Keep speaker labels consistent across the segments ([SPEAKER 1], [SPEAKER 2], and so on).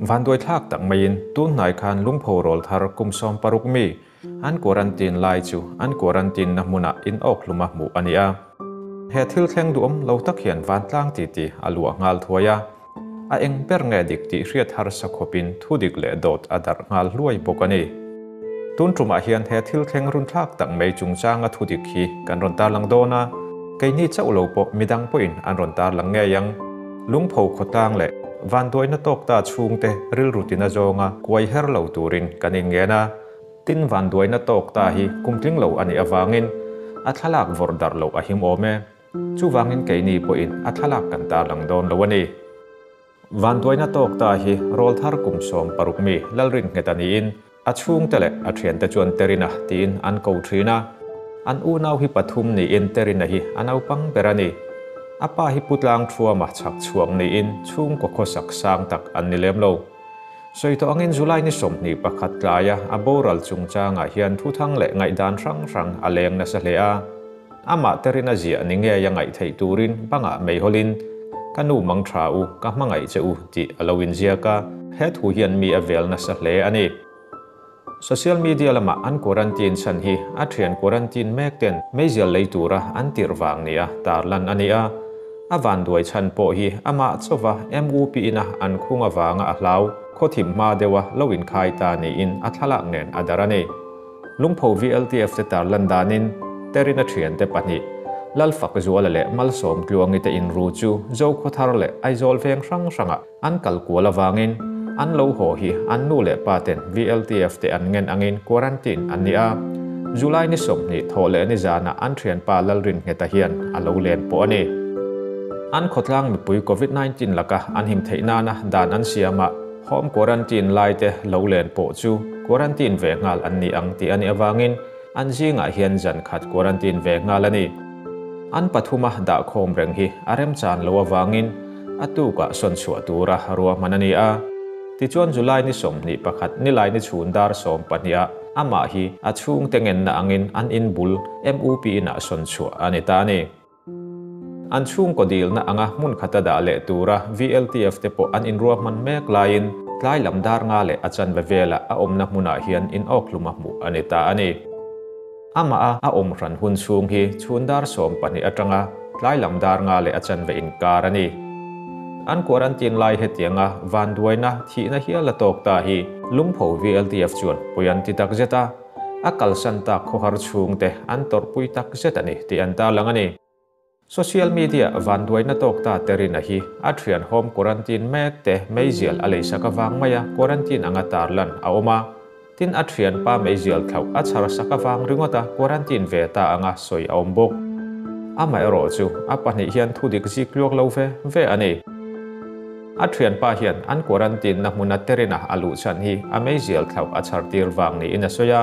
[SPEAKER 1] Vanduaithlak tak maiin tun hnai khan lungpho rawl thar kum 16 mi an quarantine lai chu an quarantine na hmunah in awk hlum a hmuh a ni a. He thil thleng duhawm lo tak hian vantlang titi a luah nghal thuai a. A eng ber nge dik tih hriat harsa khawpin thudik leh dawt a darh nghal hluai bawk a ni. Tun tumah hian he thil thleng runthlak tak mai chungchanga thudik hi kan rawn tarlang dawn a, keini chauh lo pawh midang pawhin an rawn tarlang ngei ang. Lungpho khawtlang leh vanduaina tawk ta chhungte rilru tina zawnga kuai her lo turin kan inngen a, tin vanduaina tawk ta hi kumtling lo a nih avangin a thlalak vawrh darh loh a him awm e. Chuvangin keini pawhin a thlalak kan tarlang dawn lo a ni. Vanduaina tawk ta hi rawlthar kum 16 mi Lalrinnghet a niin a chhungte leh a thiante chuan Terina tiin an ko thin a. An unau hi pathum niin Terina hi a naupang ber a ni. A pa hi Putlang Thuama chhak chhuak niin chhungkaw khawsak sang tak an ni lem lo. Sawi tawh angin July ni 21 tlaia a boral chungchangah hian thuthang leh ngaihdan hrang hrang a leng nasa hle a. Amah Terina ziah ni ngei a ngaih theih turin bangah meihawlin ka nu mang tha u, ka hmangaih che u tih a lo inziak a, he thu hian mi a vel nasa hle a ni. Social media lamah an quarantine chhan hi a thian quarantine mek ten meizial lei tura an tirh vang nia tarlan a ni a. A vanduai chhan pawh hi amah chauva MUP ina an khung avanga a hlau, khawthim hma deuha lo inkhai ta niin a thlalak nen a darh a ni. Lungpho VLTF te tarlan danin Terina thiante pahnih, Lalfak Zuala leh Malsawm Tluangi te inru chu Zokhawthar leh Aizawl veng hrang hrangah an kal kual avangin an lo haw hi an nu leh pa ten VLTF te an ngen angin quarantine an ni a. July ni 20 thawh leh ni zanah an thianpa Lalrinnghet-a hian a lo len pawh a ni. An khawtlang mipui Covid-19 laka an him theih nana dan an siamah Home quarantine lai te lo len pawh chu quarantine ve nghal an ni ang tih a nih avangin an zingah hian zan khat quarantine ve nghal a ni. An pathuma dah khawm reng hi a remchan lo avangin a tukah sawn chhuah tura ruahman a ni a. Tichuan July ni 21 nilai ni chhun dar 12 ah amah hi a chhungte ngenna angin an inbul MUP inah sawn chhuah a ni ta a ni. An chhungkaw dilna anga hmun khata dah leh tura VLTF te pawh an inruahman mek laiin tlai lam dar nga leh a chanve velah a awmna hmunah hian in awkhlum a hmuh a ni ta a ni. Amah a a awm hran hun chhung hi chhun dar 12 atanga tlai lam dar nga leh a chanve inkar a ni. An quarantine lai hetianga vanduaina thihna hial a tawk ta hi Lungpho VLTF chuan pui an ti tak zet a. A kalsan tak khawhar chhungte an tawrhpui tak zet a ni tih an tarlang a ni. Social media vanduaina tawk ta Terina hi a thian home quarantine mek te meizial a leisak avang maia quarantine anga tarlan a awm a. Tin a thian pa meizial thlauh a chharsak avang ringawta quarantine ve ta anga sawi a awm bawk. Amaherawh chu a pahnih hian thudik zik luak lo ve ve a ni. A thian pa hian an quarantine na hmuna Terina a luh chhan hi a meizial thlauh a chhar tir vang niin a sawi a,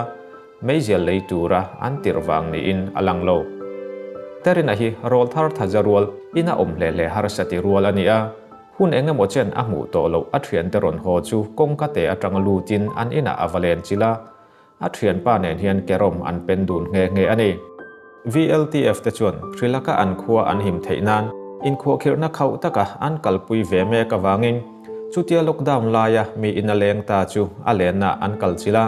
[SPEAKER 1] meizial lei tura an tirh vang niin a lang lo. Terina hi rawl thar thaza rual ina awm hle hle harsa ti rual a ni a, hun engemaw chen a hmuh tawh loh a thiante rawn haw chu kawngka te atanga lutin an inah a va len chilh a, a thianpa nen hian kerawm an pen dun nghe nghe a ni. VLTF te chuan hrilaka an khua an him theih nan inkhuahkhirhna khauh taka an kalpui ve mek avangin chutia lockdown laia mi ina leng ta chu a lenna an kal chilh a.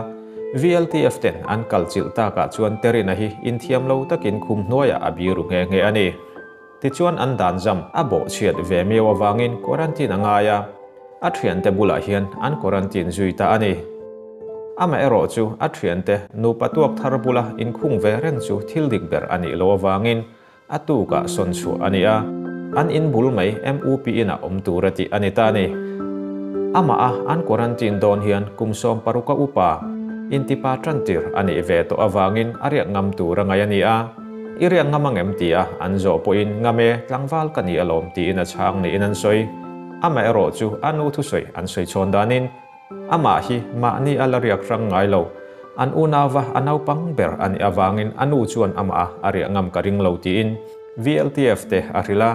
[SPEAKER 1] VLTF ten an kal chilh takah chuan Terina hi inthiam lo takin khum hnuaiah a biru nghe nghe a ni. Tichuan an dan zam a bawh chhiat ve miau avangin quarantine a ngai a, a thiante bulah hian an quarantine zui ta a ni. Amaherawh chu a thiante nupa tuak thar bula inkhung ve reng chu thil dik ber a nih lo avangin a tukah sawn chhuah a ni a, an inbul mai MUP inah awm tura tih a ni ta a ni. Amah a an quarantine dawn hian kum 16 a upa intipa tantir a nih ve tawh avangin a riak ngam tur a ngaih a ni a. I riak ngam angem ti a an zawh pawhin ngam e tlangval ka ni alawm tiin a chhang niin an sawi. Amaherawh chu a nu thusawi an sawi chhawn danin amah hi mahni a la riak hrang ngai lo. An unauva a naupang ber a nih avangin a nu chuan amah a riah ngam ka ring lo tiin VLTF te a hrilh a.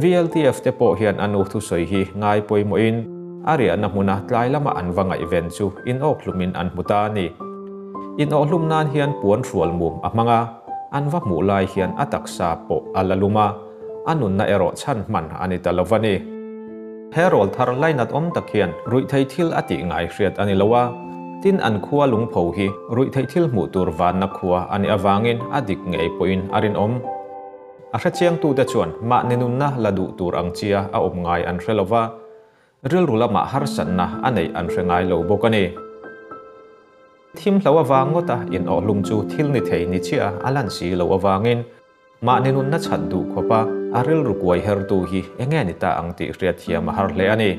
[SPEAKER 1] VLTF te pawh hian a nu thusawi hi ngai pawimawhin a riahna hmuna tlai lama an va ngaihven chu inawkhlumin an hmu ta a ni. Inawkhlum nan hian puan hrual mum a hmang a, an va hmuh lai hian a taksa pawh a la lum a, a nunna erawh chhan hman a ni ta lo va ni. He rawlthar lainat awm tak hian ruihtheih thil a tih ngai hriat a ni lo a, tin an khua lungpho hi ruihtheih thil hmuh tur vanna khua a nih avangin a dik ngei pawhin a rinawm. A hrechiangtute chuan mahni nunna la duh tur ang chia a awm ngai an hre lo va, rilru lamah harsatna a neih an hre ngai lo bawk a ni. Thim hlo avang ngawta inawhhlum chu thil ni thei ni chiah a lan si loh avangin Mahni nunna chhat duh khawpa a rilru kuai hertu hi enge ni ta ang tih hriatthiam a har hle a ni.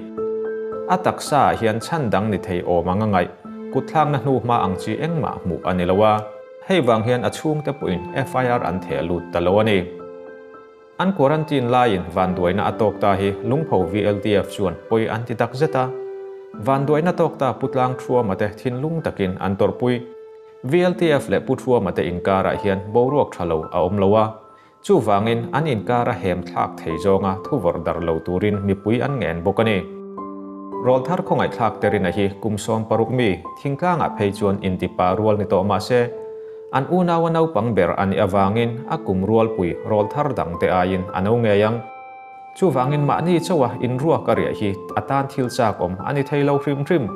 [SPEAKER 1] A taksa ah hian chhan dang ni thei awm ang a ngaih, kutthlakna hnu hma ang chi engmah hmuh a ni lo a, hei vang hian a chhungte pawhin FIR an theh lut ta lo a ni. An quarantine laiin vanduaina a tawk ta hi Lungpho VLTF chuan pawi an ti tak zet a, vanduaina tawk ta Pu Tlangthuama te thinlung takin an tawrhpui. VLTF leh Pu Thuama te inkarah hian boruak tha lo a awm lo a, chuvangin an inkar a hem thlak thei zawnga thu vawrh darh lo turin mipui an ngen bawk a ni. Rawlthar khawngaihthlak Terina hi kum 16 mi thingtlangah phei chuan intipa rual ni tawh mah se, an unaua naupang ber a nih avangin a kum rualpui rawlthar dangte aiin a no ngei ang. Chuvangin mahni chauha inruak a riah hi a tan thil chak awm a ni thei lo hrim hrim.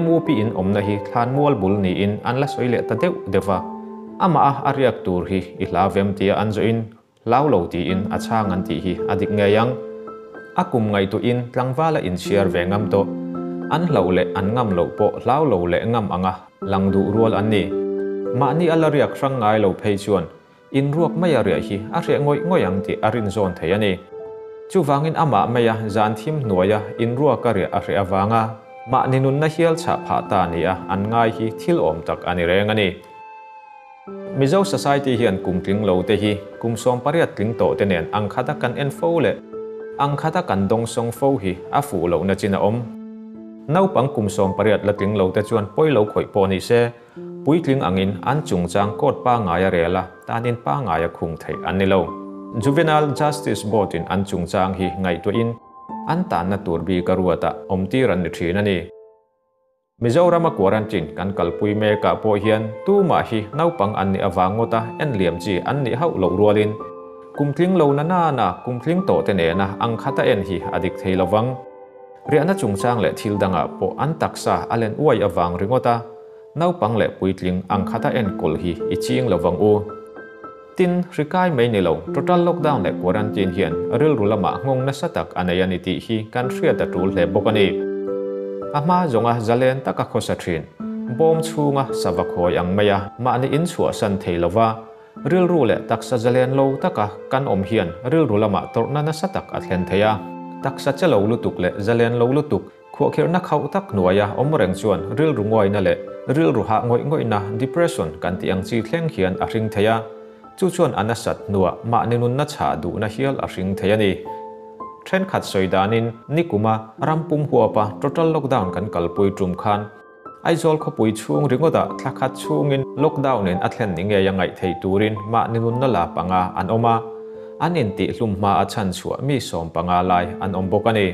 [SPEAKER 1] MUP in awmna hi thlanmual bul niin an la sawi leh ta deuh deuh va, amah a a riak tur hi i hla vem tia an zawhin hlau lo tiin a chhang an tih hi a dik ngei ang. A kum ngaihtuahin tlangvala inchhiar ve ngam tawh, an hlauh leh an ngam loh pawh hlau lo leh ngam anga lang duh rual an ni. Mahni a la riak hrang ngai lo phei chuan Inruak maia riah hi a hreh ngawih ngawih ang tih a rinzawn thei a ni. Chuvangin amah maia zan thim hnuaia inruaka riah a hreh avanga mahni nunna hial chhah phah ta nia an ngai hi thil awm tak a ni reng a ni. Mizo Society hian kum tling lo te hi kum 18 tling tawh te nen ang khata kan en fo leh ang khata kan dawngsawng fo hi a fuh lohna chin a awm. Naupang kum 18 la tling lo te chuan pawi lo khawih pawh ni se, Puitling angin an chungchang court pangngai a rel a, tanin pangngai a khung theih an ni lo. Juvenile Justice Board in an chungchang hi ngaihtuahin an tanna tur bik a ruat a, awmtir an ni thin a ni. Mizorama quarantine kan kalpui mekah pawh hian tumah hi naupang an nih avang ngawta en liam chi an nih hauh loh rualin kumtling lo na nana kumtling tawh te nena ang khata en hi a dik thei lovang. Riahna chungchang leh thil dangah pawh an taksa a len uai avang ringawt a, naupang leh puitling ang khata enkawl hi i ching lo vang u. Tin, hri kai mai ni lo, total lockdown leh quarantine hian rilru lamah nghawng nasa tak a nei a ni tih hi kan hriat a tul hle bawk a ni. A hma zawnga zalen taka khawsa thin, bawm chhunga sava khawi ang maia mahni inchhuahsan thei lova, Rilru leh taksa zalen lo taka kan awm hian rilru lamah tawrhna nasa tak a thlen thei a. Taksa che lo lutuk leh zalen lo lutuk, khuahkhirhna khauh tak hnuaia awm reng chuan rilru nguaina leh rilru hah ngawih ngawihna, depression, kan tih ang chi thleng hian a hring thei a. Chu chuan a nasat hnuah mahni nunna chhah duhna hial a hring thei a ni. Thenkhat sawi danin nikuma ram pum huapa total lockdown kan kalpui tum khan, Aizawl khawpui chhung ringawtah thla khat chhungin lockdown in a thlen ni ngei a ngaih theih turin mahni nunna la panga an awm a, an intihhlum hma a chhan chhuah mi 15 lai an awm bawk a ni.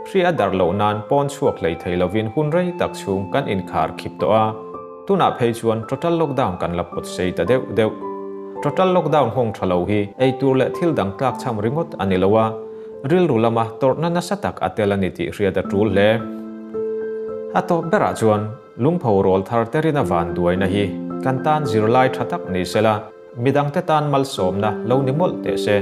[SPEAKER 1] Hri a darh loh nan pawn chhuak hlei thei lovin hun rei tak chhung kan inkhar khip tawh a, tunah phei chuan total lockdown kan la pawt sei ta deuh deuh. Total lockdown nghawng tha lo hi ei tur leh thil dang tlak chham ringawt a ni lo a, rilru lama tawrhna nasa tak a tel a ni tih hriat a tul hle. A tawp berah chuan lungpho rawl thar te rina vanduaina hi kan tan zirlai tha tak ni sela, midangte tan malsawmna lo ni mawlh teh se.